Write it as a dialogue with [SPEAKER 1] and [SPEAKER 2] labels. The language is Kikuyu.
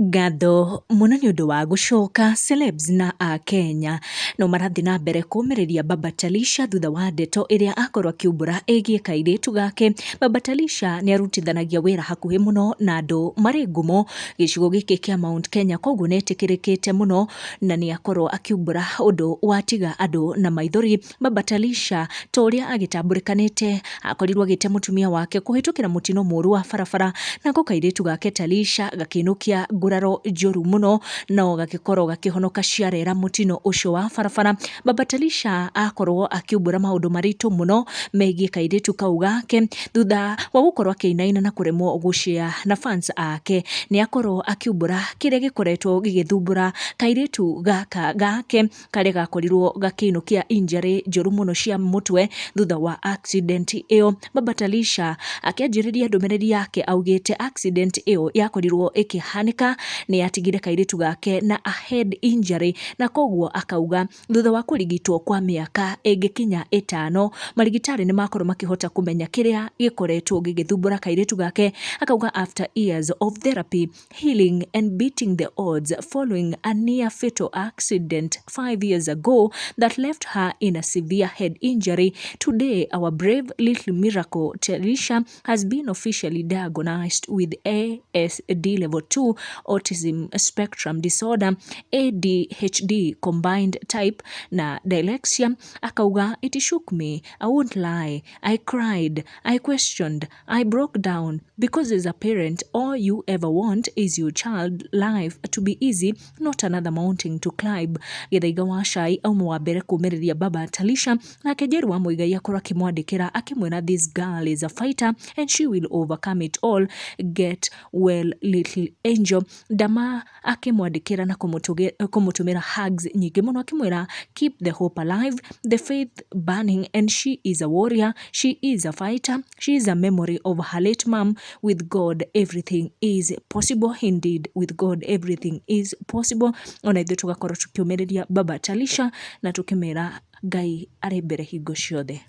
[SPEAKER 1] Ngatho mũno nĩ ũndũ wa gũcoka. Celebs na Akenya no marathiĩ na mbere kũmĩrĩria Baba Talisha thutha wa ndeto ĩrĩa akorwo akiumbũra ĩgiĩ kairĩtu gake. Baba Talisha nĩ arutithanagia wĩra hakuhĩ mũno na andũ marĩ ngumo gĩcigo gĩkĩ kĩa Mount Kenya, koguo nĩ etĩkĩrĩkĩte mũno na nĩ akorwo akiumbũra ũndũ watiga andũ na maithori. Baba Talisha ta ũrĩa agĩtambũrĩkanĩte akorirwo agĩte mũtumia wake kũhĩtũkĩra mũtino mũru wa barabara, nako kairĩtu gake Talisha gakĩinũkia nguraro njũru mũno no gagĩkorwo gakĩhonoka ciarera mũtino ũcio wa barabara. Baba Talisha akorwo akiumbũra maũndũ maritũ mũno megiĩ kairĩtu kau gake thutha wa gũkorwo akĩinaina na kũremwo gũshare na fans ake. Nĩ akorwo akiumbũra kĩrĩa gĩkoretwo gĩgĩthumbũra kairĩtu gaka gake karĩa gakorirwo gakĩinũkia injury njũru mũno cia mũtwe thutha wa accident ĩyo. Baba Talisha akĩanjĩrĩria ndũmĩrĩri yake augĩte accident ĩyo yakorirwo ĩkĩhanĩka nĩ yatigire kairĩtu gake na a head injury, na koguo akauga thutha wa kũrigitwo kwa mĩaka ĩngĩkinya 5 marigitari nĩ makorwo makĩhota kũmenya kĩrĩa gĩkoretwo gĩgĩthumbũra kairĩtu gake. Akauga after years of therapy, healing and beating the odds following a near fatal accident 5 years ago that left her in a severe head injury, today our brave little miracle Talisha has been officially diagnosed with ASD level 2 autism spectrum disorder, ADHD combined type na dyslexia. Akauga it shook me, I won't lie, I cried, I questioned, I broke down, because as a parent all you ever want is your child life to be easy, not another mountain to climb. Gĩthaiga wa Cai auma wa mbere kũmĩrĩria Baba Talisha, nake Njeru wa Mũigai akorwo akĩmwandĩkĩra akĩmwĩra this girl is a fighter and she will overcome it all, get well little angel. Dama akĩmwandĩkĩra na kũmũtũmĩra hugs nyingĩ mũno akĩmwĩra keep the hope alive, the faith burning, and she is a warrior, she is a fighter, she is a memory of her late mom. With God everything is possible, indeed with God everything is possible. Ona ithuĩ tũgakorwo tũkĩũmĩrĩria Baba Talisha na tũkĩmĩra Ngai arĩ mbere hingo ciothe.